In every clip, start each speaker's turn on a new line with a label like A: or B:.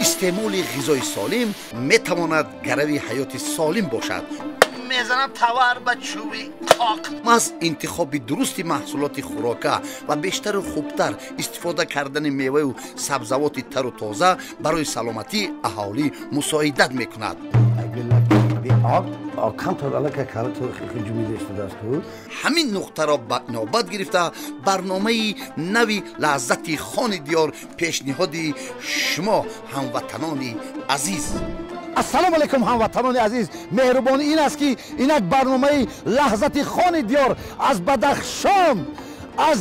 A: Истеъмоли ғизои солим метавонад гарави ҳаёти солим бошад. Мезанам тавар ба чӯби қоқ. Маҳз интихоби дурусти маҳсулоти хӯрока ва бештару хубтар истифода кардани меваю сабзавоти тару тоза барои саломатии аҳолӣ мусоидат мекунад. Ҳамин нуқтаро ба навбат гирифта барномаи нави лаззати хони диёр пешниҳоди шумо ҳамватанони азиз.
B: Ассалому алайкум ҳамватанони азиз. Меҳрубонӣ ин аст ки инак барномаи лаҳзати хони диёр аз Бадахшон, аз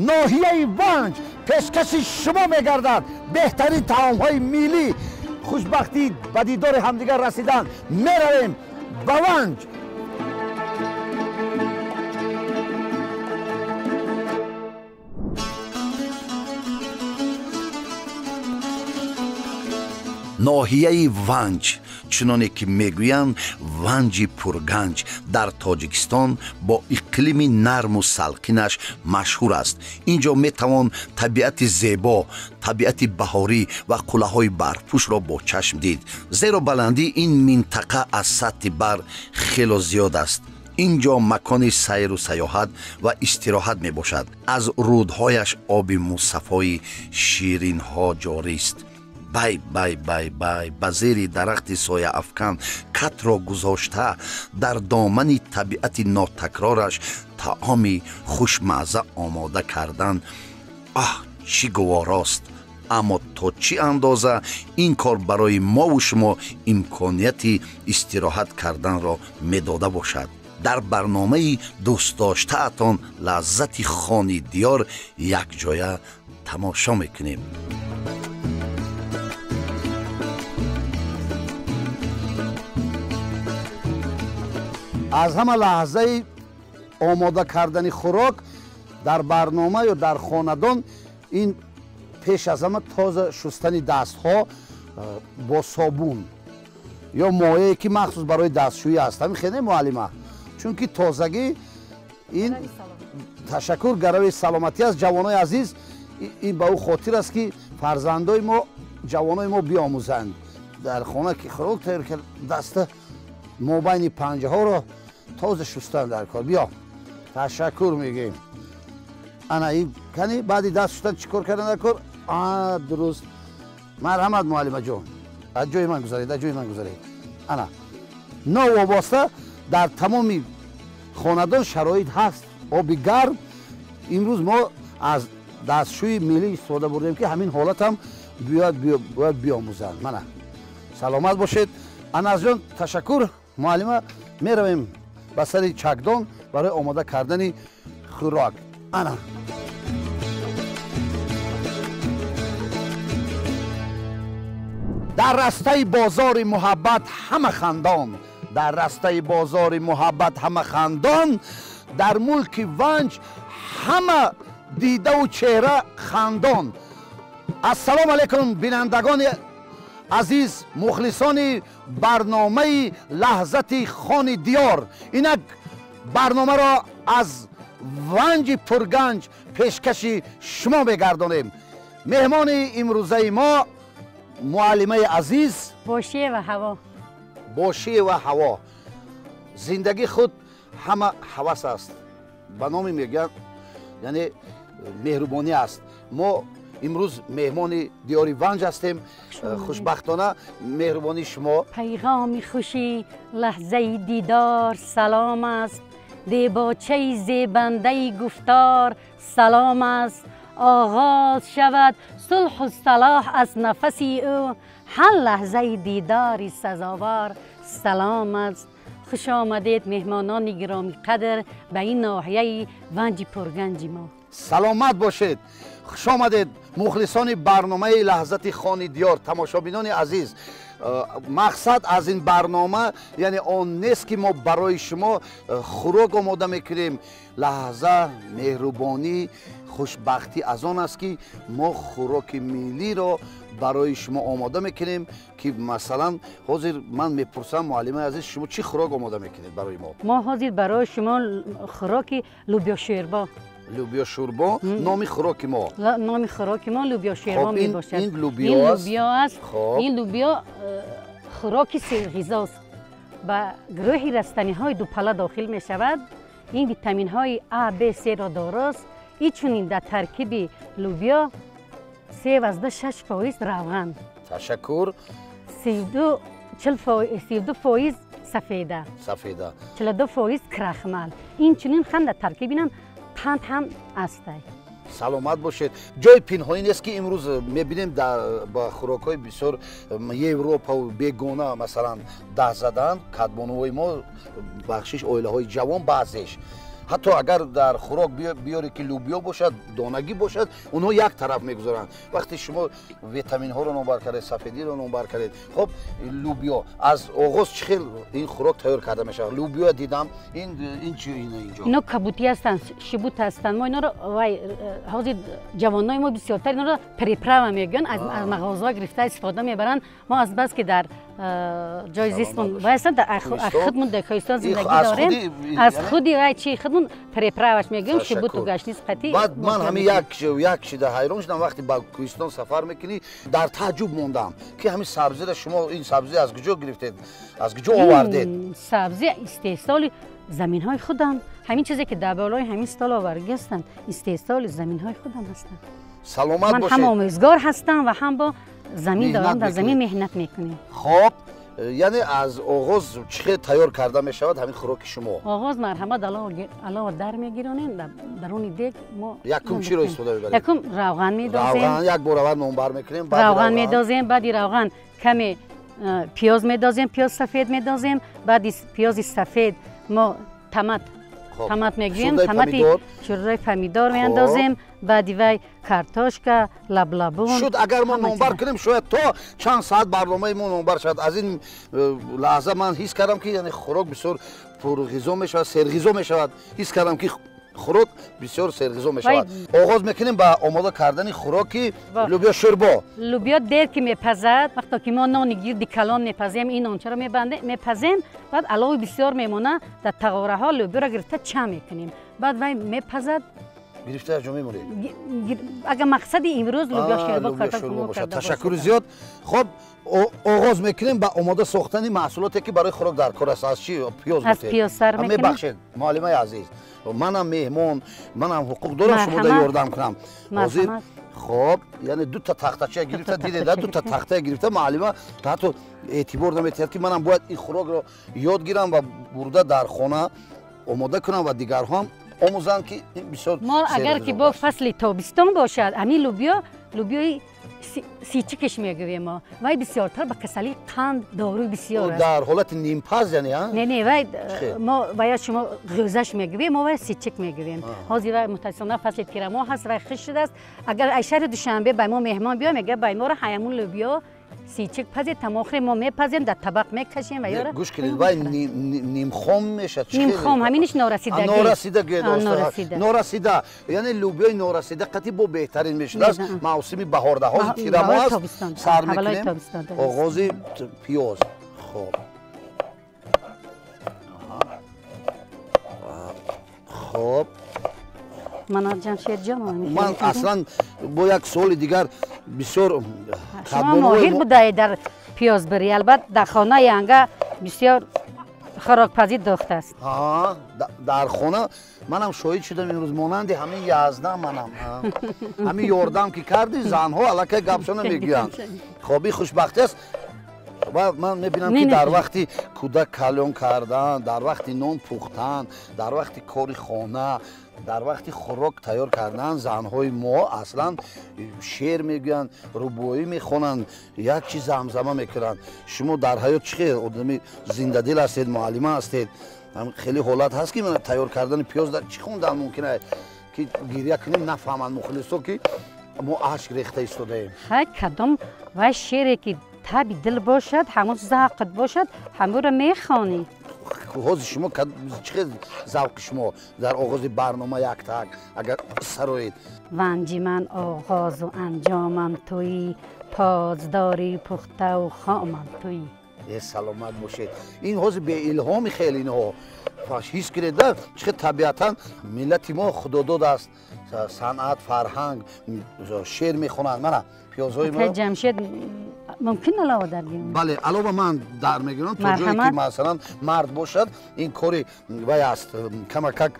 B: ноҳияи Ванҷ пешкаши шумо мегардад. Беҳтарин таомҳои миллӣ, хушбахтӣ ба дидори ҳамдигар расидан. Меравем ба Ванҷ.
A: Ноҳияи Ванҷ, чуноне ки мегӯянд, Ванҷи пурганҷ дар Тоҷикистон бо иқлими нарму салқинаш машҳур аст. Ин ҷо метавон табиати зебо, табиати баҳорӣ ва қуллаҳои барфпӯшро бо чашм дид, зеро баландии ин минтақа аз сатҳи бар хело зиёд аст. Ин ҷо макони сайру саёҳат ва истироҳат мебошад. Аз рӯдҳояш оби мусаффои ширинҳо ҷорист. Бай бай бай бай, ба зери дарахти сояафкан катро гузошта дар домани табиати нотакрораш таоми хушмазза омода кардан, аҳ, чӣ гуворост! Аммо то чӣ андоза ин кор барои мову шумо имконияти истироҳат карданро медода бошад? Дар барномаи дӯстдоштаатон лаззати хони диёр якҷоя тамошо мекунем.
B: Аз ҳама лаҳзаи омода кардани хӯрок дар барнома ё дар хонадон ин пеш аз ҳама тоза шустани дастҳо бо собун ё моее ки махсус барои дастшӯӣ аст. Ҳамин хеле муаллима, чунки тозагӣ ин ташаккур гарави саломатӣ аст. Ҷавонои азиз, ин ба ӯ хотир аст ки фарзандои мо, ҷавонои мо биомӯзанд. Дар хона ки хӯрок тайёр кард, даста мобайни панҷаҳоро тоза шустан дар кор. Биё, ташаккур мегӯем. Ана ин кани баъди даст шустан чӣ кор кардан дар кор? А, дуруст. Марҳамат муаллимаҷон, аз ҷои ман гузаред, аз ҷои ман гузаред. Ана новобаста дар тамоми хонадон шароит ҳаст, оби гарм. Имрӯз мо аз дастшӯи миллӣ истифода бурдем ки ҳамин ҳолат ҳам бояд биомӯзанд. Мана саломат бошед. Анасҷон, ташаккур. Муаллима, меравем ба сари чакдон барои омода кардани хӯрок. Ана дар растаи бозори муҳаббат ҳама хандон, дар растаи бозори муҳаббат ҳама хандон, дар мулки Ванҷ ҳама дидаву чеҳра хандон. Ассалому алайкум бинандагони азиз, мухлисони барномаи лаҳзати хони диёр. Инак барномаро аз Ванҷи пурганҷ пешкаши шумо мегардонем. Меҳмони имрӯзаи мо муаллимаи азиз
C: Бошиева Ҳаво.
B: Бошиева Ҳаво. Зиндагӣ худ ҳама ҳавас аст, ба номи мегӯянд, яъне меҳрубонӣ аст. Мо имрӯз меҳмони диёри Ванҷ ҳастем. Хушбахтона меҳрубонии шумо.
C: Пайғоми хушӣ лаҳзаи дидор салом аст, дебочаи зебандаи гуфтор салом аст. Оғоз шавад сулҳу салоҳ аз нафаси ӯ, ҳар лаҳзаи дидори сазовор салом аст. Хуш омадед меҳмонони гиромиқадр ба ин ноҳияи Ванҷи пурганҷи мо.
B: Саломат бошед. Хуш омадед мухлисони барномаи лаҳзати хони диёр, тамошобинони азиз. Мақсад аз ин барнома яъне он нест ки мо барои шумо хӯрок омода мекунем. Лаҳза, меҳрубонӣ, хушбахтӣ аз он аст ки мо хӯроки миллиро барои шумо омода мекунем ки масалан ҳозир ман мепурсам муаллимаи азиз, шумо чӣ хӯрок омода мекунед барои мо?
C: Мо ҳозир барои шумо хӯроки лӯбиё шӯрбо.
B: Лӯбиё шӯрбо номи хӯроки мо.
C: Номи хӯроки мо лӯбиё шӯрбо мебошад.
B: Ин лӯбиё
C: аст. Ин лӯбиё хӯроки серғизост. Ба гурӯҳи растаниҳои дупала дохил мешавад. Ин витаминҳои А, Б, С ро дорост. Инчунин дар таркиби лӯбиё 3,6% равған.
B: Ташаккур.
C: 32% сафеда.
B: Сафеда.
C: 42% крахмал. Инчунин ҳам дар таркиби инам қанд ҳам аст.
B: Саломат бошед. Ҷои пинҳонӣ нест ки имрӯз мебинем ба хӯрокҳои бисёр Европаву бегона масалан даст задан кадбонуҳои мо, бахшиш оилаҳои ҷавон баъзеш ҳатто агар дар хӯрок биёре ки лӯбиё бошад, донагӣ бошад, онҳо як тараф мегузоранд. Вақте шумо витаминҳоро номбар кардед, сафедиро номбар кардед, хоб лӯбиё аз оғоз чӣ хел ин хӯрок тайёр карда мешавад? Лӯбиё дидам, ин чи инҷо?
C: Ино кабутӣ ҳастанд, шибут ҳастанд. Мо иноро вай ҳозир ҷавонои мо бисёртар иноро приправа мегӯянд, аз мағозаҳо гирифта истифода мебаранд. Мо аз бас ки дар ҷои зистмон вайстанд, худмон дар Кӯҳистон зиндагӣ дорем, аз худи вай чи худмон приправаш мегӯем, шибуту гашниз қатӣ.
B: Баъд ман ҳамин як чида ҳайрон шудам, вақте ба Кӯҳистон сафар мекунӣ, дар таъҷуб мондам ки ҳамин сабзиро шумо ин сабзӣ аз куҷо гирифтед, аз куҷо овардед?
C: Сабзӣ истеҳсоли заминҳои худам. Ҳамин чизе ки дар болои ҳамин стол оваргӣ ҳастанд, истеҳсоли заминҳои худам ҳастанд.
B: Саломат бошед.
C: Ман ҳам омӯзгор ҳастам ва ҳам бо замин дорам, дар замин меҳнат мекунем.
B: Хоб, яъне аз оғоз чӣ хел тайёр карда мешавад ҳамин хӯроки шумо?
C: Оғоз марҳамат алова дар мегиронем, дар даруни дег мо
B: якум чиро истифода мебарем?
C: Якум равған медозем.
B: Равған як бор аввал номбар мекунем,
C: равған медозем, баъди равған каме пиёз медозем, пиёз сафед медозем, баъди пиёзи сафед мо томат томат мегӯем, томати шӯрдаи помидор меандозем, баъди вай картошка, лаблабун.
B: Шуд агар мо номбар кунем, шояд то чанд соат барномаи мо номбар шавад. Аз ин лаҳза ман ҳис кардам ки яъне хӯрок бисёр пурғизо мешавад, серғизо мешавад. Ҳис кардам ки хӯрок бисёр серғизо мешавад. Оғоз мекунем ба омода кардани хӯроки лӯбиё шӯрбо.
C: Лӯбиё дер ки мепазад, вақто ки мо нони гирди калон мепазем, ин нончаро мепазем, баъд алови бисёр мемона, дар тағораҳо лӯбиёро гирифта ча мекунем. Баъд вай мепазад.
B: Гирифта ҷо мемонед?
C: Агар мақсади имрӯз лӯбиё шӯрбо карда
B: бошад. Ташаккури зиёд. Хоб, оғоз мекунем ба омода сохтани маҳсулоте ки барои хӯрок дар кор аст. Аз чӣ? Пиёз
C: гуфтед. Аз пиёз сар мекунем.
B: Мебахшед, муаллимаи азиз, манам меҳмон, манам ҳуқуқ дорам шумода ёрдам кунам. Ҳозир хоб, яъне дута тахтача гирифта, дидед, дута тахта гирифта муаллима ҳатто эътибор наметиҳад ки манам бояд ин хӯрокро ёд гирам ва бурда дар хона омода кунам ва дигарҳо ҳам омӯзанд ки ин бисёр.
C: Мо агар ки бо фасли тобистон бошад, ҳамин лӯбиё, лӯбиёи сичикаш мегӯем мо, вай бисёртар ба касалии қанд доруи бисёр аст.
B: Дар ҳолати нимпаз яъне, а?
C: Не, не, вай мо вая шумо ғӯзаш мегӯем, мо вай сичик мегӯем. Ҳозир вай мутаассифона фасли тирамоҳ ҳаст, вай хушк шудааст. Агар аз шаҳри Душанбе ба мо меҳмон биёяд, мегӯяд ба моро ҳамун лӯбиё сичик пазед, тамохи мо мепазем, дар табақ мекашем ва ёра.
B: Гӯш кунед, вай нимхом мешавад.
C: Нимхом, ҳаминиш норасидагӣ.
B: Норасида гӯед, норасида. Яъне лӯбиёи норасида қатъи бо беҳтарин мешудааст мавсими баҳорда. Ҳозир тирамоҳ аст, сар мекунем оғози пиёз. Хоб. Хоб. Ман аслан бо як суоли дигар бисёр
C: шумо моҳир будаед дар пиёзбирӣ. Албатта дар хонаи анга бисёр хӯрокпазӣ дохтааст.
B: Дар хона манам шоҳид шудам имрӯз, монанди ҳамин язда манам ҳамин ёрдам ки карди, занҳо аллакай гапшона мегӯянд. Хоб, ин хушбахтӣ аст. Ва ман мебинам ки дар вақти кӯдак калон кардан, дар вақти нон пухтан, дар вақти кори хона, дар вақти хӯрок тайёр кардан занҳои мо аслан шеър мегӯянд, рубоӣ мехонанд, як чиз замзама мекунанд. Шумо дар ҳаёт чӣ хел одами зиндадил ҳастед, муаллима ҳастед? Хеле ҳолат ҳаст ки тайёр кардани пиёз дар чӣ хондан мумкин аст ки гиря кунем, нафаҳманд мухлисо ки мо ашк рехта истодаем.
C: Хай, кадом вай шеъре ки таби дил бошад, ҳамон завқат бошад, ҳамонро мехонӣ.
B: Ҳозир шумо чӣ хел завқи шумо дар оғози барнома як так агар сароед?
C: Ванҷи ман оғозу анҷомам туӣ, поздори пухтаву хомам туӣ.
B: Саломат бошед. Ин ҳозир беилҳоми хеле инҳо ҳис кунед, чӣ хел табиатан миллати мо худодод аст, санъат, фарҳанг, шеър мехонанд. Мана пиёзҳои мо.
C: Ҷамшед, мумкин алова дар гирам?
B: Бале, алова ман дар мегирам, то ҷое ки масалан мард бошад, ин кори вай аст. Камакак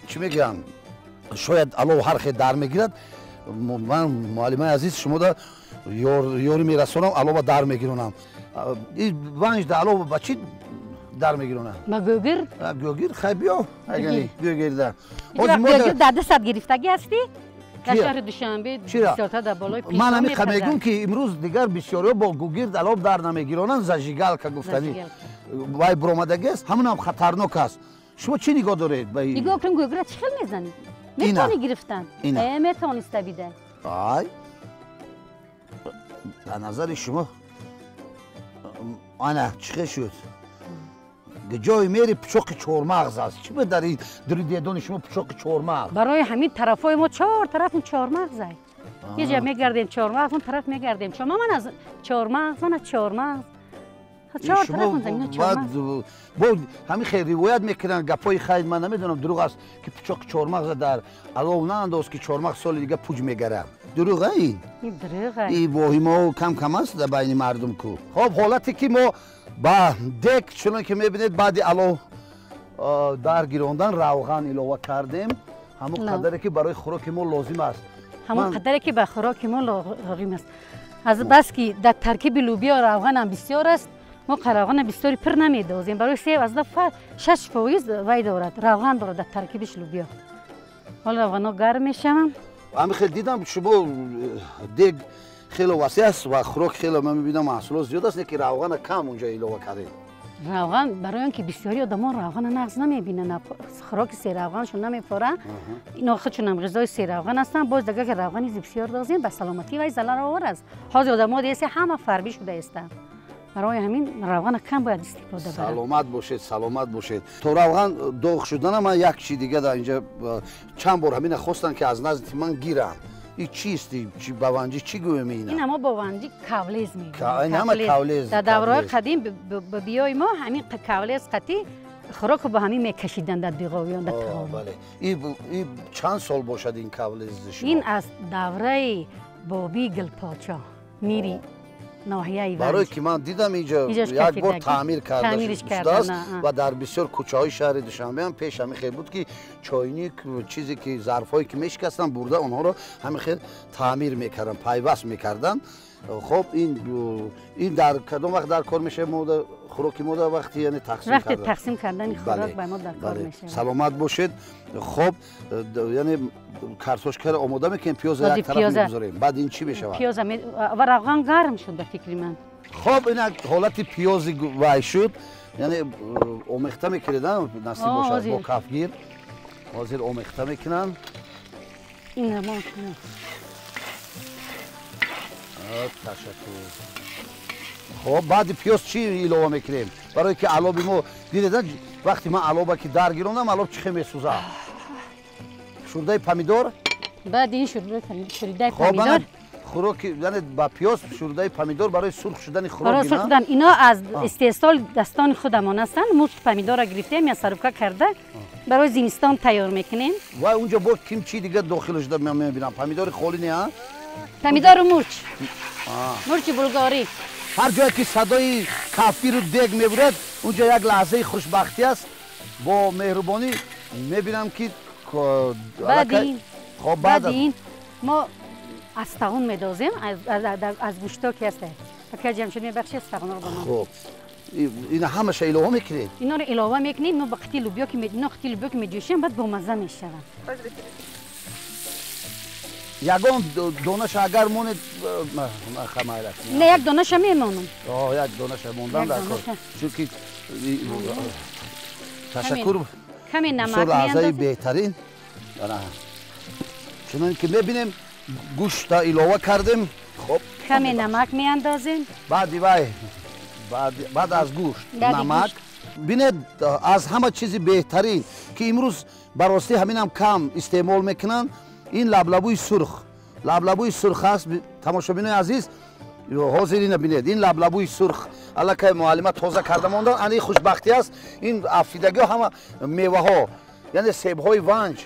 B: чӣ мегӯянд, шояд алов ҳар хел дар мегирад. Ман, муаллимаи азиз, шумода ёрӣ мерасонам, алова дар мегиронам. Ванҷ да алова ба чӣ дар мегиронам?
C: Ба гӯгир.
B: Гӯгир, хай биё, агани гӯгирда.
C: Гӯгир дар 200 гирифтагӣ ҳастӣ? Дар шаҳри Душанбе бисёртар дар болои писа.
B: Ман ҳамин мегӯм, ки имрӯз дигар бисёриҳо бо гӯгирд алов дар намегиронанд, зажигалка гуфтанӣ вай буромадагӣ аст, ҳамонам хатарнок аст. Шумо чӣ нигоҳ доред?
C: Нигоҳ кун, гӯгира чӣ хел мезанӣ? Метавонӣ гирифтан? Метавониста бидай.
B: Ай, дар назари шумо ана чӣ хел шуд? Ҷои мери пучоқи чормағз аст. Чӣ ба дар дури дедони шумо пучоқи чормағз?
C: Барои ҳамин тарафҳои мо чор тараф чормағз ай. یه جا میگردیم چهارمغز، اون طرف میگردیم. شما من از چهارمغز، من از چهارمغز. چهار طرف زمین چهارمغز.
B: با همین خیلی روایت میکنن گپای خیلی من نمیدونم دروغ است که پچاق چهارمغز در علاوه نانداز که چهارمغز سال دیگه پوج میگیره. دروغ این؟
C: این دروغ.
B: این واهیما کم کم است در بین مردم کو. خب حالتی که ما با دک چون که میبینید بعد علاوه در گیراندن روغن علاوه کردیم، همون قدری که برای خوراک ما لازم است.
C: همون قدری که به خوراک ما لازم است. از بس که در ترکیب لوبیا روغن هم بسیار است، ما روغن بسیاری پر نمیدوزیم. برای 3.6% وای دارد، روغن دارد در ترکیبش لوبیا. حالا روغن ها گرم میشوند.
B: همین خیلی دیدم شما دیگ خیلی وسیع است و خوراک خیلی من میبینم محصولات زیاد است، که روغن کم اونجا علاوه کردیم.
C: روغن برای اینکه بسیاری آدم‌ها روغن نقص نمیبینن، خوراک سه روغنشون نمیپره، اینا خودشون هم غذای سه روغن هستن. باز دیگه که روغن بسیار دازیم به سلامتی وای ضرر آور است. حاضر آدم‌ها دیگه همه فربی شده هستند. برای همین روغن کم باید استفاده برد.
B: سلامت باشید، سلامت باشید. تو روغن داغ شدن من یک چی دیگه در اینجا چند بار همین خواستن که از نزد من گیرم. این چیست؟ چی باونجی چی گویم اینا؟
C: این ما باونجی کولیز میگیم.
B: این همه کولیز.
C: در دورهای قدیم بیای ما همین کولیز قطی خوراک با همین میکشیدن در دیغاویان در تقام.
B: بله. این چند سال باشد این کولیز شما؟
C: این از دوره بابی گلپاچا میری ناحیه
B: برای که من دیدم اینجا یک بار تعمیر کرده شده است و در بسیار کوچه های شهر دوشنبه هم پیش همین خیلی بود که چاینیک چیزی که ظرفایی که میشکستن برده آنها رو همین خیلی تعمیر میکردن، پیوست میکردن. خب این در کدام وقت در کار میشه؟ مود خوراکی مود وقتی یعنی تقسیم
C: وقتی کردن. تقسیم کردن خوراک به ما در کار میشه.
B: سلامت باشید. خب یعنی کارتوشکه رو آماده میکنیم، پیاز یک طرف میگذاریم، بعد این چی میشه؟
C: پیاز و روغن گرم شد به فکر من.
B: خب این حالت پیاز وای شد، یعنی آمیخته میکردن نصیب باشد با کفگیر. حاضر آمیخته میکنن.
C: این ما
B: تشکر. خب بعد پیاز چی علاوه میکنیم؟ برای که علاب ما دیدید وقتی من علابه که در گیروندم علاب چه میسوزه. شورده پمیدور.
C: بعد این شورده پمیدور
B: خوراک یعنی با پیاز شورده پمیدور برای سرخ شدن خوراک.
C: برای سرخ شدن اینا از استحصال دستان خودمان هستن. موش پمیدور را گرفتیم یا سرفکه کرده برای زمستان تیار میکنیم.
B: و اونجا با کیم چی دیگه داخل شده من میبینم پمیدور خالی نه،
C: پمیدور و مرچ. مرچ بلغاری.
B: هر جایی که صدای کافی رو دیگ میبرد اونجا یک لحظه خوشبختی است. با مهربانی میبینم که
C: بعد بعد این ما استغون میدوزیم از گوشتا که هسته. فکر جمشید میبخشی استغون رو به ما.
B: خب این همش علاوه میکنید؟
C: اینا رو علاوه میکنیم. ما با قطی لوبیا که اینا قطی لوبیا که میجوشیم بعد با مزه میشود.
B: یگان دانش اگر مونید
C: نه یک دانش میمونم.
B: یک دانش موندن در کار، چون که تشکر.
C: کمی نمک
B: میاندازیم بهترین. چون که میبینیم گوشت علاوه کردیم. خب
C: کمی نمک میاندازیم.
B: بعد وای بعد از گوشت نمک. ببینید از همه چیزی بهترین که امروز براستی همینم کم استعمال میکنن این لبلبوی سرخ. لبلبوی سرخ است. تماشابینای عزیز حاضر اینو ببینید، این لبلبوی سرخ Аллакай муаллима тоза карда мондан. Ани хушбахтӣ аст, ин афтидагиҳо ҳама меваҳо, яъне себҳои Ванҷ,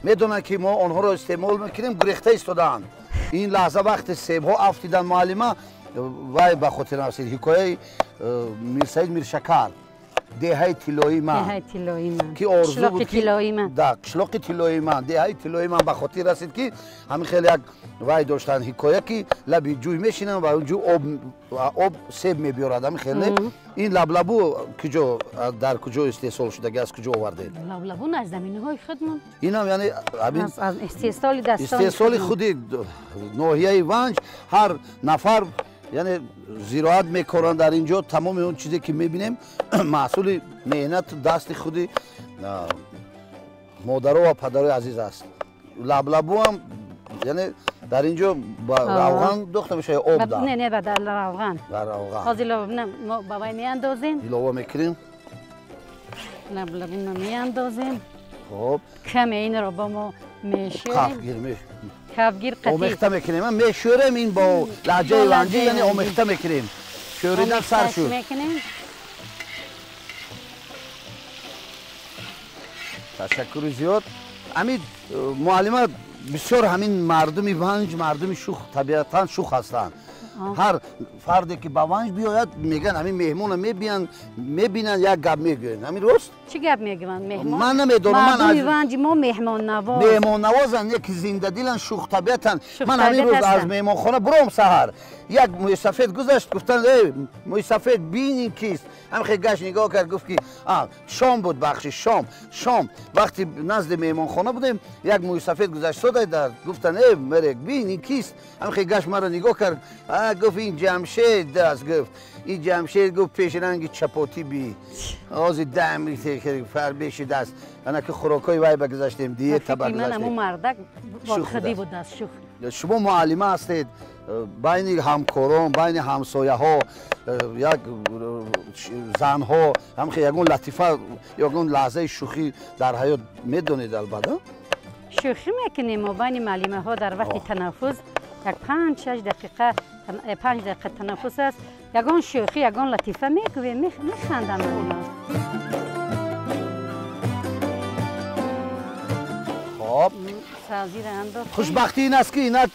B: медонанд ки мо онҳоро истеъмол мекунем, гурехта истодаанд. Ин лаҳза вақте себҳо афтиданд, муаллима, вай ба хотир расид ҳикояи Мирсаид Миршакар, деҳаи тиллоии ман, ки орзу буд ки қишлоқи тиллоии ман, деҳаи тиллоии ман ба хотир расид, ки ҳамин хеле як вай доштанд ҳикоя, ки лаби ҷӯй мешинанд ва он ҷӯ об себ мебиёрад. Ҳамин хеле ин лаблабу куҷо, дар куҷо истеҳсол шудаги, аз куҷо овардед?
C: Лаблабу аз заминаҳои худмон.
B: Инам яъне
C: истеҳсоли дастон,
B: истеҳсоли худи ноҳияи Ванҷ. Ҳар нафар яъне зироат мекоранд дар ин ҷо. Тамоми он чизе ки мебинем маҳсули меҳнату дасти худи модаро ва падарои азиз аст. Лаблабуам яъне дар ин ҷо ба равған духта мешавад, об да?
C: Не, не, ба равған.
B: Ба равған.
C: Ҳозир мо ба вай меандозем.
B: Илова мекунем.
C: Лаблабуно меандозем.
B: Хоб.
C: Каме инро ба мо мешӯрем.
B: Кафгир меш.
C: Кафгир қатӣ.
B: Омехта мекунем. Мешӯрем ин бо лаҳҷаи ванҷӣ, яъне омехта мекунем. Шӯридан сар шуд. Ташаккури зиёд. Ҳамин муаллима, бисёр ҳамин мардуми Ванҷ мардуми шух, табиатан шух ҳастанд. Ҳар фарде ки ба Ванҷ биёяд, мегӯянд ҳамин меҳмона мебиёнд, мебинанд, як гап мегӯянд. Ҳамин рост?
C: Чӣ гап мегӯянд меҳмон?
B: Ман намедонам.
C: Мардуми Ванҷ мо меҳмоннавоз.
B: Меҳмоннавозанд, яки зиндадиланд, шухтабиатанд. Ман ҳамин рӯз аз меҳмонхона буром саҳар, як мӯйсафед гузашт, гуфтанд: эй мӯйсафед, бин ин кист. Ҳам хел гашт нигоҳ кард, гуфт ки шом буд, бахши шом, шом вақти назди меҳмонхона будем, як мӯйсафед гузашт, содай дар, гуфтанд: эй мерек, бин ин кист. Ҳам хел гашт маро нигоҳ кард, гуфт: ин Ҷамшед аст. Гуфт: ин Ҷамшед, гуфт, пешранги чапотӣ би ҳозир дам фарбешидааст. Ана ки хӯрокҳои вай ба гузаштем, диета ба гузаштем.
C: Мардак бодхудӣ будааст, шух.
B: Шумо муаллима ҳастед, байни ҳамкорон, байни ҳамсояҳо, як занҳо ҳамхе ягон латифа, ягон лаҳзаи шӯхӣ дар ҳаёт медонед албатта?
C: Шӯхӣ мекунем мо байни муаллимаҳо дар вақти танаффус, як 5-6 дақиқа, 5 дақиқа танаффус аст, ягон шӯхӣ, ягон латифа мегӯем, механдам.
B: Хоб, хушбахтӣ ин аст, ки инак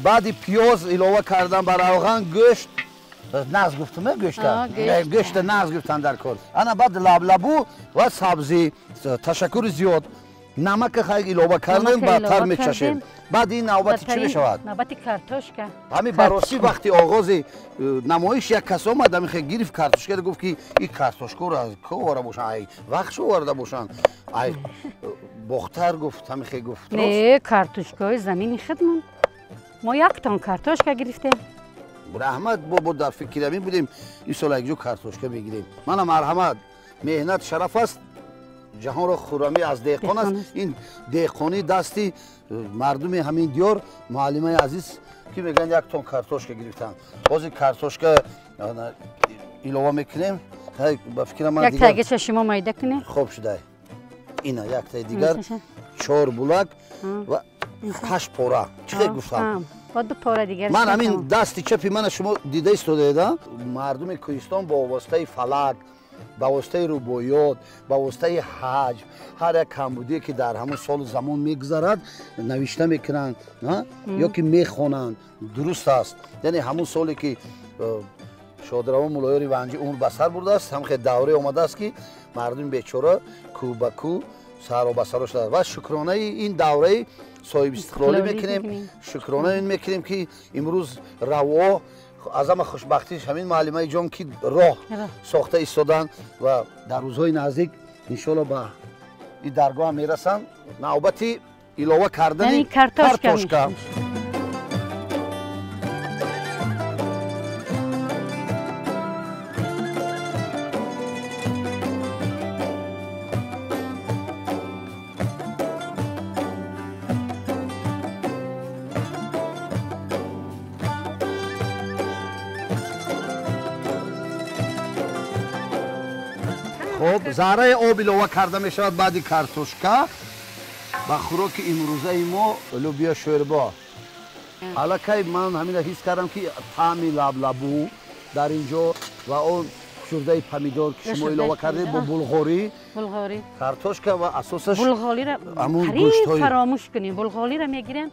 B: баъди пиёз илова кардан ба равған, гӯшт нағз гуфтам, гӯшта гӯшта нағз гуфтан дар кор. Ана баъд лаблабу ва сабзӣ. Ташаккури зиёд. Намака хай илова кардем, баъдтар мечашем. Баъд ин навбати чӣ мешавад?
C: Навбати картошка.
B: Ҳамин баросӣ вақти оғози намоиш як кас омад, ҳамин хел гирифт картошкаро, гуфт ки ин картошкаро аз ко оварда бошанд, ай вақт оварда бошанд, ай бохтар, гуфт, ҳамин хел гуфт.
C: Не, картошкаҳои замини худмон. Мо як тон картошка гирифтем.
B: Раҳмат бобо, дар фикри ҳамин будем, ин сол якҷо картошка мегирем. Мана марҳамат, меҳнат шараф аст, ҷаҳонро хуррамӣ аз деҳқон аст. Ин деҳқонӣ дасти мардуми ҳамин диёр, муаллимаи азиз, ки мегӯянд як тон картошка гирифтанд. Ҳозир картошка илова мекунем. Ба фикрам ман
C: як тагиша шумо майда кунед.
B: Хоб шудай. Ина яктаи дигар, 4 булак ва 8 пора. Чӣ хел гуфтам?
C: Бо 2 пора дигар.
B: Ман ҳамин дасти чапи мана шумо дида истодаед, мардуми кӯҳистон бо воситаи фалак, ба воситаи рубоёт, ба воситаи ҳаҷ, ҳар як камбудие ки дар ҳамон солу замон мегузарад, навишта мекунанд ё ки мехонанд. Дуруст аст. Яъне ҳамон соле ки шодравон Муллоёри Ванҷӣ умр ба сар бурдааст, ҳам хел давре омадааст, ки мардуми бечора кӯ ба кӯ, саро ба саро шудааст. Ва шукронаи ин давраи соҳибистиқлолӣ мекунем, шукронаи ин мекунем, ки имрӯз раво аз ҳама хушбахтиш ҳамин муаллимаи ҷон, ки роҳ сохта истоданд ва дар рӯзҳои наздик иншоалло ба ин даргоҳ мерасанд. Навбати илова кардани картошка. Хоб, зарраи об илова карда мешавад баъди картошка ба хӯроки имрӯзаи мо лӯбиё шӯрбо. Аллакай ман ҳаминро ҳис кардам, ки таъми лаблабу дар ин ҷо Ва он шурдаи помидор ки шумо илова кардед бо булғорӣ, картошка ва асосаш
C: булғориро қариб фаромӯш кунем. Булғориро мегирем.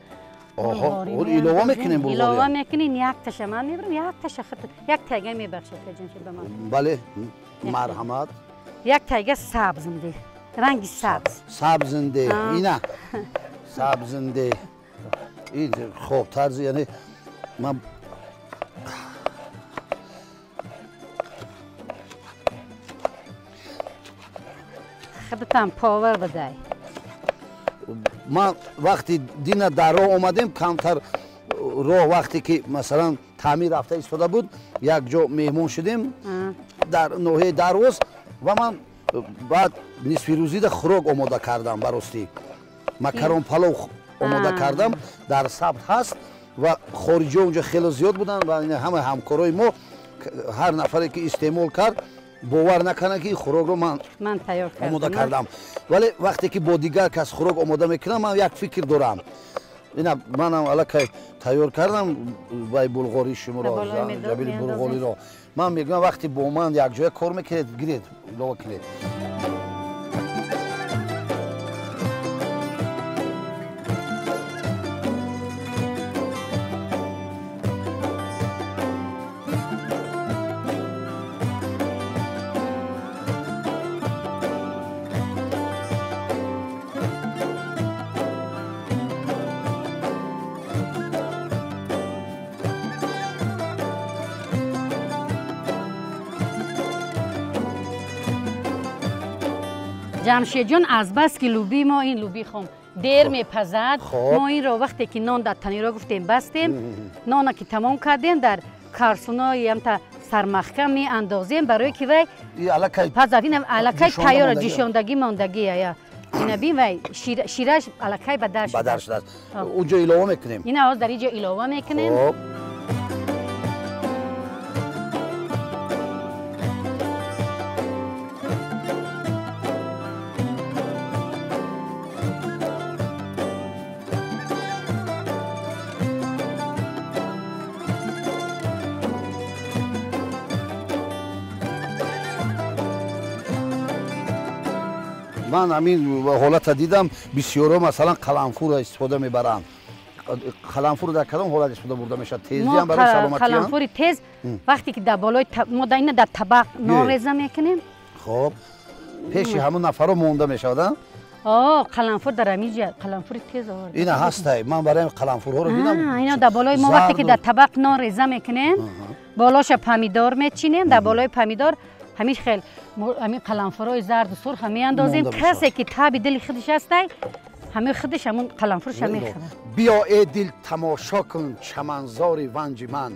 B: Илова мекунем булғориро.
C: Илова мекунем, як таша ман мебарам, як таша хат, як тайга мебахшед ҷамшед ба ман.
B: Бале, марҳамат.
C: Як тайга сабзинде, ранги сабз.
B: Сабзинде, ина. Сабзинде. Ин хоб тарзи, яъне ман
C: худатам повар бадай.
B: Ман вақти дина дар роҳ омадем, камтар роҳ вақте ки масалан таъмир рафта истода буд, як ҷо меҳмон шудем дар ноҳияи Дарвоз ва ман баъд нисфи рӯзида хӯрок омода кардам. Баростӣ макарон палов омода кардам, дар сабт ҳаст ва хориҷиҳо унҷо хеле зиёд буданд ва ҳамаи ҳамкорои мо ҳар нафаре ки истеъмол кард бовар накарданд ки ин хӯрокро ман омода кардам. Вале вақте ки бо дигар кас хӯрок омода мекунам, ман як фикр дорам. Ина манам аллакай тайёр кардам вай булғории шуморо, ҷабили булғориро. Ман мегӯям вақте бо ман якҷоя кор мекунед, гиред, илова кунед.
C: Ҷамшедҷон, азбаски луби мо ин луби хом дер мепазад, мо инро вақте ки нон дар таниро гуфтем бастем, нона ки тамом кардем, дар карсунои ҳамта сармахкам меандозем, барое ки вай пазад. Ин аллакай тайёр ҷӯшондагӣ мондагӣ ина бин, вай шираш аллакай бадар
B: шудааст. Унҷо илова мекунем.
C: Ина ҳоз дар инҷо илова мекунем.
B: Ман ҳамин ҳолата дидам, бисёрҳо масалан қаламфурро истифода мебаранд. Қаламфур дар кадом ҳолат истифода бурда мешавад? Тезиам барои саломатиам?
C: Қаламфури тез вақте ки дар болои мо дар ина дар табақ нон реза мекунем.
B: Хоб, пеши ҳамон нафарҳо монда мешавад, а?
C: Қаламфур дар ҳамин ҷа қаламфури тез овард.
B: Ина ҳастай, ман барои қаламфурҳоро дидам.
C: Ина дар болои мо вақте ки дар табақ нон реза мекунем, болоша помидор мечинем, дар болои помидор ҳамин хел ҳамин қаламфурҳои зарду сурх меандозем. Касе ки таби дили худаш ҳастай, ҳамин худаш ҳамун қаламфурша мехӯрад.
B: Биё э дил тамошо кун чаманзори ванҷи ман,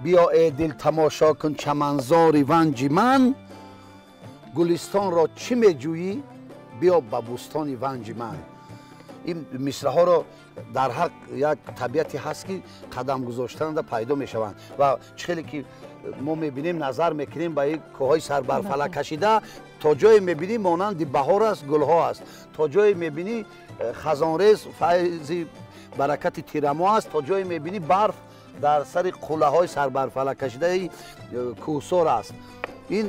B: биё э дил тамошо кун чаманзори ванҷи ман, гулистонро чӣ меҷӯӣ, биё ба бӯстони ванҷи ман. Ин мисраҳоро дар ҳар як табиате ҳаст ки қадам гузоштанда пайдо мешаванд ва чӣ хеле ки мо мебинем, назар мекунем ба ин кӯҳҳои сарбарфалак кашида, то ҷое мебинӣ монанди баҳор аст, гулҳо аст, то ҷое мебинӣ хазонрез файзи баракати тирамо аст, то ҷое мебинӣ барф дар сари қуллаҳои сарбарфалак кашидаи кӯҳсор аст. Ин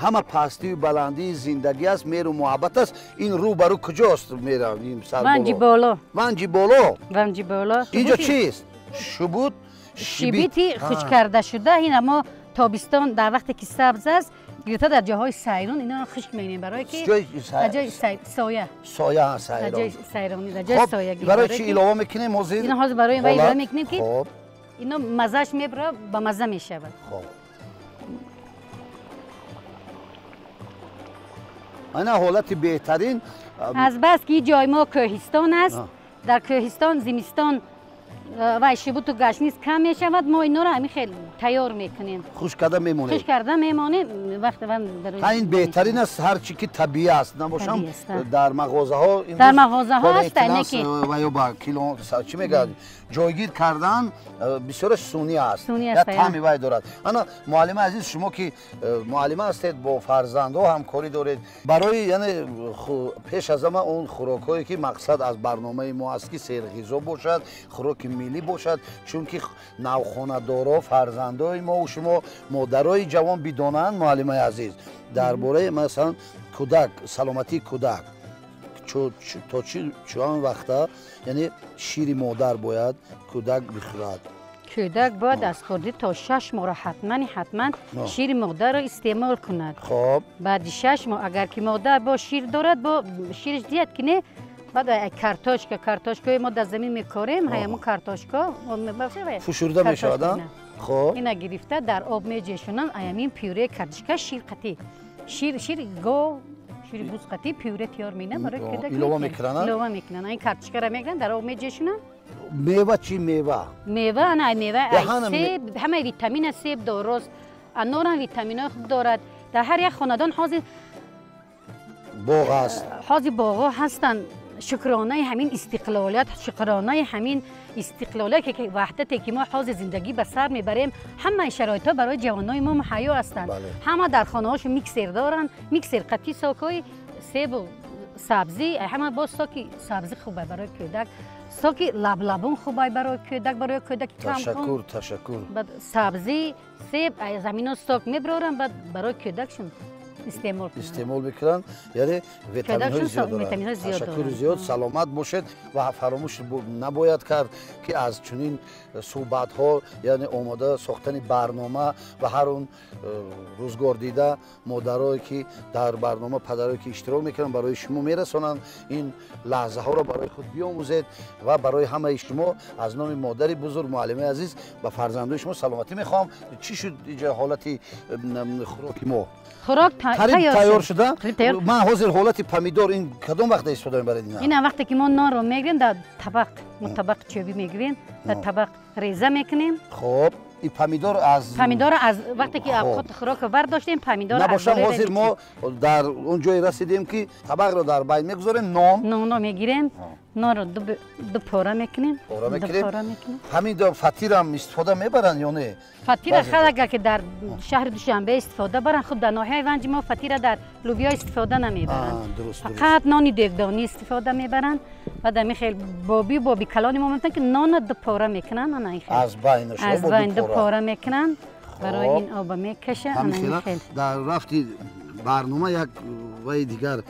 B: ҳама пастию баландии зиндагӣ аст, меру муҳаббат аст. Ин рӯ ба рӯ куҷост мера?
C: Ванҷи боло.
B: Ванҷи боло.
C: Ванҷи боло.
B: Инҷо чист? Шубут,
C: шибити хушк шуда. Ина мо тобистон дар вақте ки сабз аст, гирифта дар ҷоҳои сайрон ино хушк мекунем, барое ки дар ҷои соя,
B: соя, сайрон,
C: дар ҷои сайронӣ, дар ҷои соягӣ.
B: Барои чӣ илова мекунем ҳозир?
C: Ино ҳозир барои вай илова мекунем ки ино мазааш мебара, ба маза мешавад.
B: Хоб, ана ҳолати беҳтарин.
C: Аз бас ки ҷои мо кӯҳистон аст, дар кӯҳистон зимистон вай шибуту гашниз кам мешавад, мо инора ҳамин хел тайёр мекунем.
B: Хушк карда мемонем.
C: Хушк карда мемонем. Вақт
B: ин беҳтарин аст, ҳар чи ки табиӣ аст. Набошам дар мағозаҳо,
C: дар мағозаҳо аст, не ки
B: ва ё ба кило чӣ мегӯяд, ҷойгир кардан бисёраш сунъӣ аст, як таъми вай дорад. Ана муаллима азиз, шумо ки муаллима ҳастед, бо фарзандҳо ҳамкорӣ доред, барои яъне пеш аз ҳама он хӯрокҳое ки мақсад аз барномаи мо аст ки серғизо бошад, хӯроки миллӣ бошад, чунки навхонадоро, фарзандои мо шумо, модарои ҷавон бидонанд, муаллимаи азиз, дар бораи масалан кӯдак, саломатии кӯдак то чанд вақта, яъне шири модар бояд кӯдак бихӯрад.
C: Кӯдак бояд аз хурдӣ то 6 моҳро ҳатман шири модарро истеъмол кунад.
B: Хоб.
C: Баъди 6 моҳ агар ки модар бо шир дорад, бо ширش диҳад ки не, баъд картошкаи мо дар замин мекорем, ҳамун картошка
B: фушурда мешавад. Хоб.
C: Ина гирифта дар об меҷешонанд, ҳамин пюреи картошка шир қатӣ. Шир гов, шири буз қатӣ пюре тайёр менанд барои кӯдак.
B: Илова мекунанд?
C: Илова мекунанд. Ин картошкаро мегиранд, дар об меҷешонанд.
B: Мева чӣ мева?
C: Мева, ана мева, себ, ҳама витамин себ дорост. Анорам витаминҳои хуб дорад. Дар ҳар як хонадон ҳозир
B: боғ аст.
C: Ҳозир боғҳо ҳастанд. Шукронаи ҳамин истиқлолият, шукронаи ҳамин истиқлолият ки ваҳдате ки мо ҳозир зиндагӣ ба сар мебарем, ҳамаи шароитҳо барои ҷавонони мо муҳайё ҳастанд. Ҳама дар хонаҳошон миксер доранд, миксер қатӣ сокҳои себу сабзӣ, ҳама боз соки сабзӣ хуб барои кӯдак, соки лаблабун хуб барои кӯдак, барои кӯдаки камхун.
B: Ташаккур, ташаккур.
C: Баъд сабзӣ, себ аз ҳамино сок мебароранд, баъд барои кӯдакшон истеъмол
B: мекунанд, яъне витаминҳои зиёд доранд. Ташаккури зиёд, саломат бошед ва фаромӯш набояд кард ки аз чунин суҳбатҳо, яъне омода сохтани барнома ва ҳар он рӯзгор дида модарое ки дар барнома, падарое ки иштирок мекунанд, барои шумо мерасонанд. Ин лаҳзаҳоро барои худ биомӯзед ва барои ҳамаи шумо аз номи модари бузург, муаллимаи азиз, ба фарзандои шумо саломатӣ мехоҳам. Чӣ шуд инҷа ҳолати хӯроки мо?
C: Хӯрок
B: тайёр шуда. Ман ҳозир ҳолати помидор ин кадом вақт истифода мебаред?
C: Ин вақте ки мо нонро мегирем, дар табақ, мо табақ чӯбӣ мегирем, дар табақ реза мекунем.
B: Хоб, ин помидор аз
C: помидор аз вақте ки хӯрокро бардоштем, помидор
B: набошам. Ҳозир мо дар он ҷое расидем ки табақро дар байн мегузорем, нон
C: нонро мегирем, нонро ду пора мекунем,
B: пора мекунем. Ҳамин фатирам истифода мебаранд ё не?
C: Фатира хел агар ки дар шаҳри Душанбе истифода баранд, хуб дар ноҳияи Ванҷи мо фатира дар лӯбиё истифода намебаранд, фақат нони дегдонӣ истифода мебаранд. Баъд ҳамин хел боби калони мо мегуфтанд ки нонро ду пора мекунанд,
B: аз
C: байн ду пора мекунанд, барои ин оба мекашанд.
B: Дар рафти барнома як ваи дигар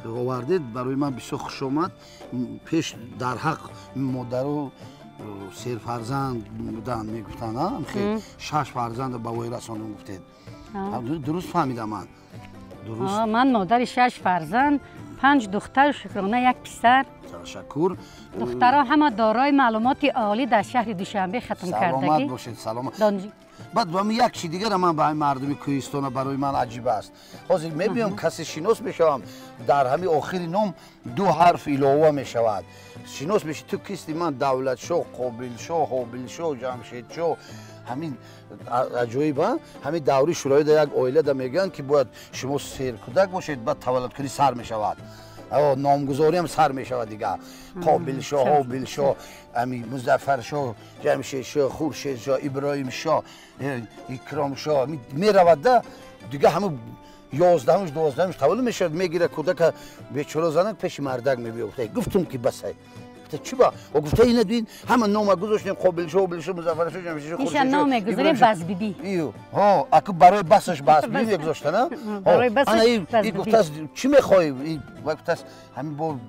B: овардед, барои ман бисёр хуш омад. Пеш дар ҳақ модару серфарзанд буданд мегуфтанд, 6 фарзанд ба вой расонем гуфтед. Дуруст фаҳмидам ман?
C: Дуруст. Ман модари 6 фарзанд, 5 духтар, шукрона 1 писар.
B: Ташаккур.
C: Духтарон ҳама дорои маълумоти олӣ дар шаҳри Душанбе хатм кардагӣ.
B: Саломат бошед, саломат. Баъд ба як чи дигар ман ба мардуми кӯҳистона барои ман аҷиб аст. Ҳозир мебиём, касе шинос мешавам, дар ҳамин охири ном 2 ҳарф илова мешавад. Шинос меши, ту кисти? Ман Давлатшоҳ, Қобилшоҳ, Ҳобилшоҳ, Ҷамшедшоҳ. Ҳамин аҷоиб, ҳамин даври шӯравӣ дар як оилада мегӯянд ки бояд шумо серкӯдак бошед, баъд таваллудкунӣ сар мешавад, номгузориам сар мешавад дигар. Қобилшоҳ, Ҳобилшоҳ, Музаффаршоҳ, Ҷамшедшоҳ, Хуршедшоҳ, Иброҳимшоҳ, Икромшоҳ меравад да дигар ҳамун 11-ш 12-ш таваллуд мешавад, мегирад кӯдака бечора занак пеши мардак мебиёфта. Гуфтум ки басай. Чӣ ба? Гуфта ина дин ҳама нома гузоштем, Қобилшоҳ, Ҳобилшоҳ, Музаффаршоҳ, Ҷамшедшоҳ,
C: Хуршедшоҳ. Ном мегузорем Басбибӣ.
B: Ҳо, аку барои басаш Басбибӣ мегузоштана? Ана ин гуфтааст чӣ мехоҳӣ? Гуфтааст ҳамин бо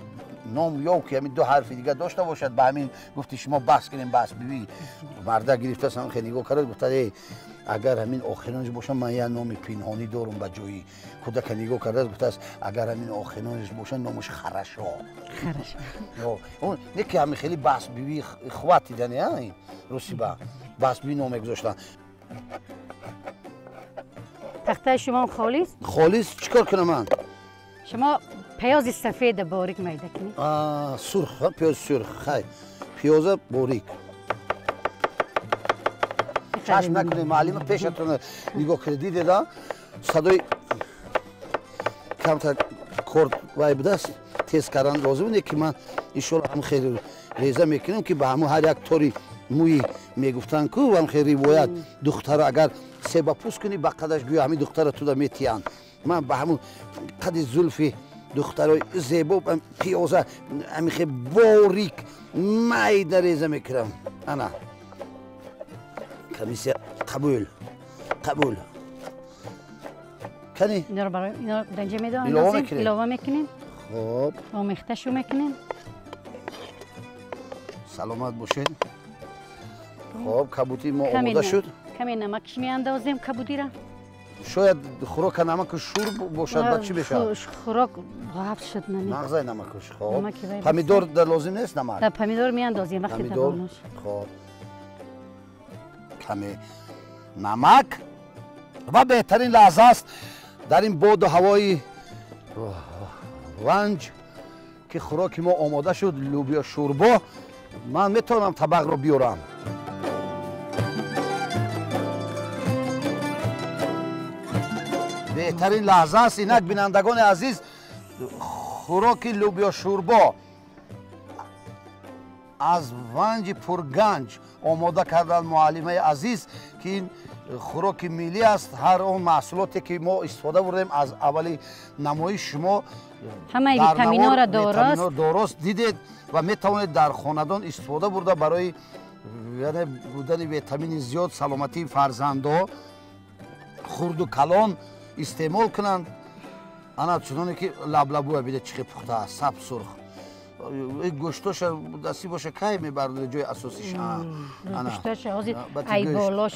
B: ном ё ки ҳамин 2 ҳарфи дигар дошта бошад, ба ҳамин гуфти шумо бас кунем Басбибӣ. Мардак гирифтааст, ҳам хеле нигоҳ кард, гуфта агар ҳамин охиронаш бошад, ман як номи пинҳонӣ дорум ба ҷои кӯдака. Нигоҳ кардааст, гуфтааст агар ҳамин охиронаш бошад, номаш Харашо. Харашо. Не ки ҳамин хеле Басбибӣ хватидани, русӣ ба Басбибӣ ном мегузоштанд.
C: Тахтаи шумо холис?
B: Холис чӣ кор кунам ман?
C: Шумо пиёзи сафеда борик майда кунед.
B: Сурх, пиёзи сурх. Хай, пиёза борик. Чашм накунед муаллима, пешатон нигоҳ кунед, дидед садои камтар кор вай будааст, тез кардан лозим не ки ман иншоалло ҳам хеле реза мекунем ки ба ҳамун ҳар як тори мӯи мегуфтанд ку ҳам хеле ривоят, духтара агар себапӯст кунӣ ба қадаш гӯё ҳамин духтара туда метиҳанд. Ман ба ҳамун қади зулфи духтарои зебо пиёза ҳамин хеле борик майда реза мекунам. Ана комиссия қабул, қабул. Кани?
C: Инаро барои инаро данҷа медонем, илова мекунем.
B: Хуб.
C: Омехташу мекунем.
B: Саломат бошед. Хуб, кабути мо омода шуд.
C: Каме намакш меандозем кабудиро.
B: Шояд хӯрока намаку шур бошад, ба чӣ мешавад?
C: Хӯрок ғафз шуд нами.
B: Мағзаи намакуш. Хуб. Помидор дар лозим нест намак?
C: Да, помидор меандозем вақти
B: помидор. Хуб. Каме намак ва беҳтарин лаҳза аст дар ин боду ҳавои Ванҷ ки хӯроки мо омода шуд, лӯбиё шӯрбо. Ман метавонам табақро биёрам. Беҳтарин лаҳза аст инак, бинандагони азиз, хӯроки лӯбиё шӯрбо аз Ванҷи пурганҷ омода карданд муаллимаи азиз, ки ин хӯроки миллӣ аст. Ҳар он маҳсулоте ки мо истифода бурдем аз аввали намоиши шумо
C: ҳамаи витаминҳоро
B: дорост дидед ва метавонед дар хонадон истифода бурда барои яъне будани витамини зиёд, саломатии фарзандо хурду калон истеъмол кунанд. Ана чуноне ки лаблабуя биде чӣ хел пухта аст, сабз сурх. Гӯштоша дастӣ боша кай мебардори ҷои асосиш?
C: Гӯштоша ҳозир ай болош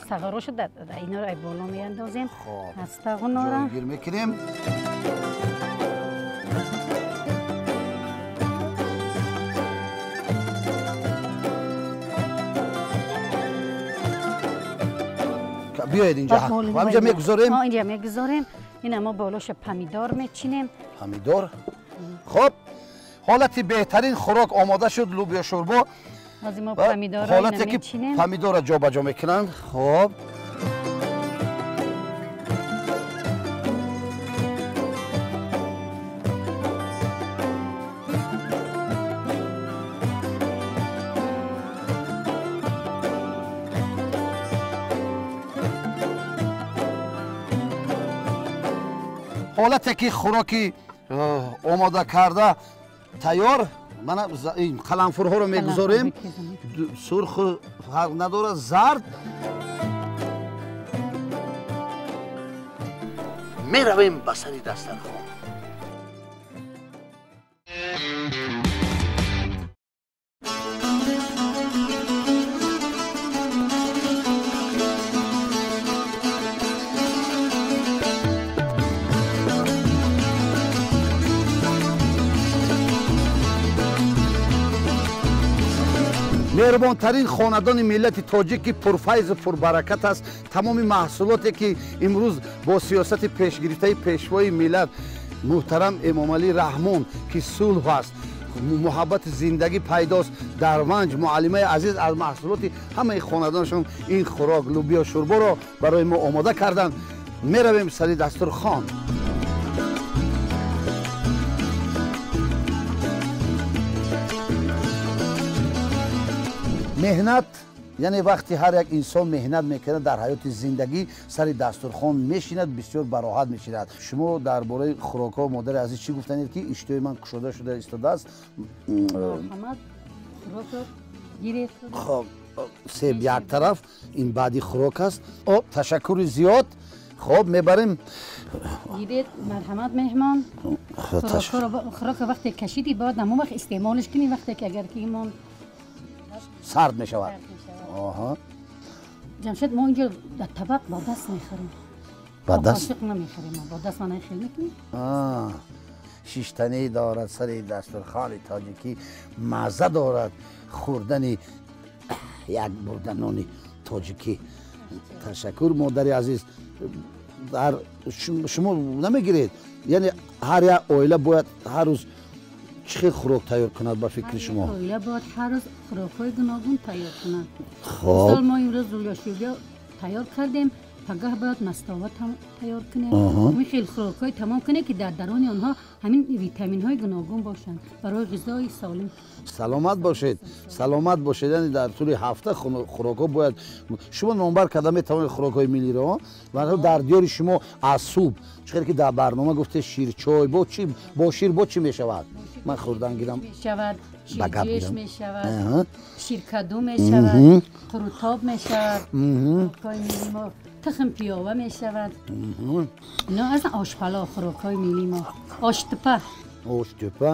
C: сағароша инаро ай боло меандозем. Астағунора
B: ҷойгир мекунем. Биёед инҷа, ҳаминҷа мегузорем.
C: Инҷа мегузорем. Ина мо болоша помидор мечинем.
B: Помидор. Хуб, ҳолати беҳтарин хӯрок омода шуд, лӯбиё шӯрбо.
C: Ҳозир мо помидорро мечинем.
B: Помидорро ҷобаҷо мекунанд. Хуб. Ҳолате ки хӯроки омода карда тайёр, мана ин қаламфурҳоро мегузорем. Сурху фарқ надорад, зард. Меравем ба сари дастархон. Меҳрубонтарин хонадони миллати тоҷик ки пурфайзу пурбаракат аст, тамоми маҳсулоте ки имрӯз бо сиёсати пешгирифтаи пешвои миллат муҳтарам Эмомалӣ Раҳмон ки сулҳ аст, муҳаббати зиндагӣ пайдост, дар Ванҷ муаллимаи азиз аз маҳсулоти ҳамаи хонадонашон ин хӯрок лӯбиё шӯрборо барои мо омода карданд. Меравем сари дастурхон. Меҳнат, яъне вақти ҳар як инсон меҳнат мекунад дар ҳаёти зиндагӣ, сари дастурхон мешинад, бисёр бароҳат мешинад. Шумо дар бораи хӯрокҳо, модари азиз, чӣ гуфтанед ки иштиҳои ман кушода шуда истодааст? Хоб, себ як тараф, ин баъди хӯрок аст. О, ташаккури зиёд. Хоб, мебарем.
C: Гиред, марҳамат меҳмон. Хӯрокро вақте кашидӣ, бояд ҳамон вақт истеъмолш кунӣ, вақте ки агар ки имон
B: сард мешавад.
C: Ҷамшед, мо инҷо дар табақ бо даст мехӯрем.
B: Бо даст?
C: Қошиқ намехӯрем, бо даст мана хел мекунем.
B: Шиштанӣ дорад сари дастурхони тоҷикӣ, мазза дорад хӯрдани як бурда нони тоҷикӣ. Ташаккур, модари азиз. Дар шумо намегиред, яъне ҳар як оила бояд ҳар рӯз чӣ хел хӯрок тайёр кунад ба фикри шумо?
C: Оила бояд ҳар рӯз хӯрокҳои гуногун тайёр кунад.
B: Хоб.
C: Мисол, мо имрӯз лӯбиё шӯрбо тайёр кардем, Пагоҳ бояд мастова тайёр кунем. Ҳамин хел хӯрокҳои тамом кунем, ки дар даруни онҳо ҳамин витаминҳои гуногун бошанд барои ғизои солим.
B: Саломат бошед, саломат бошед. Яъне дар тӯли ҳафта хӯрокҳо бояд шумо номбар карда метавонед хӯрокҳои миллиро. Ва дар диёри шумо аз субҳ чӣ хеле ки дар барнома гуфте, ширчой бо чӣ, бо шир бо чӣ мешавад? Ман хӯрдан гирам.
C: Мешавад.
B: Ба гап
C: ширҷӯш
B: гирам.
C: Мешавад, ширкаду мешавад, қурутоб мешавад, хӯрокҳои миллии мо тухм пиёва мешавад. Ино аз ошпалов, хӯрокҳои миллии мо оштупа.
B: Оштупа.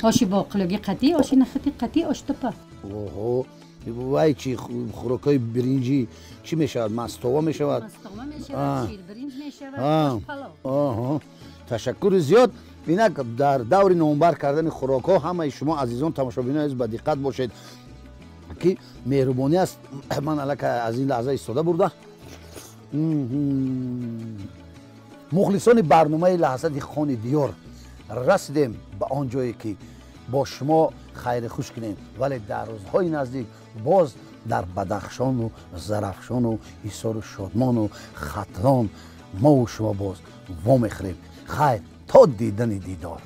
C: Оши боқилоги қатӣ, оши нахӯди қатӣ, оштупа.
B: Оҳо, вай чӣ, хӯрокҳои биринҷӣ чӣ мешавад? Мастова мешавад?
C: Мастова мешавад, ширбиринҷ мешавад, ошпалов.
B: Оҳо, ташаккури зиёд. Инак дар даври номбар кардани хӯрокҳо ҳамаи шумо азизон тамошобинони азиз ба диққат бошед, ки меҳрубонӣ аст. Ман аллакай аз ин лаҳза истода бурда. Мухлисони барномаи Лаҳзати хони диёр, расидем ба он ҷое, ки бо шумо хайри хуш кунем, вале дар рӯзҳои наздик боз дар Бадахшону Зарафшону Ҳисору Шодмону Хатлон мову шумо боз вомехӯрем. Хайр, то дидани дидор.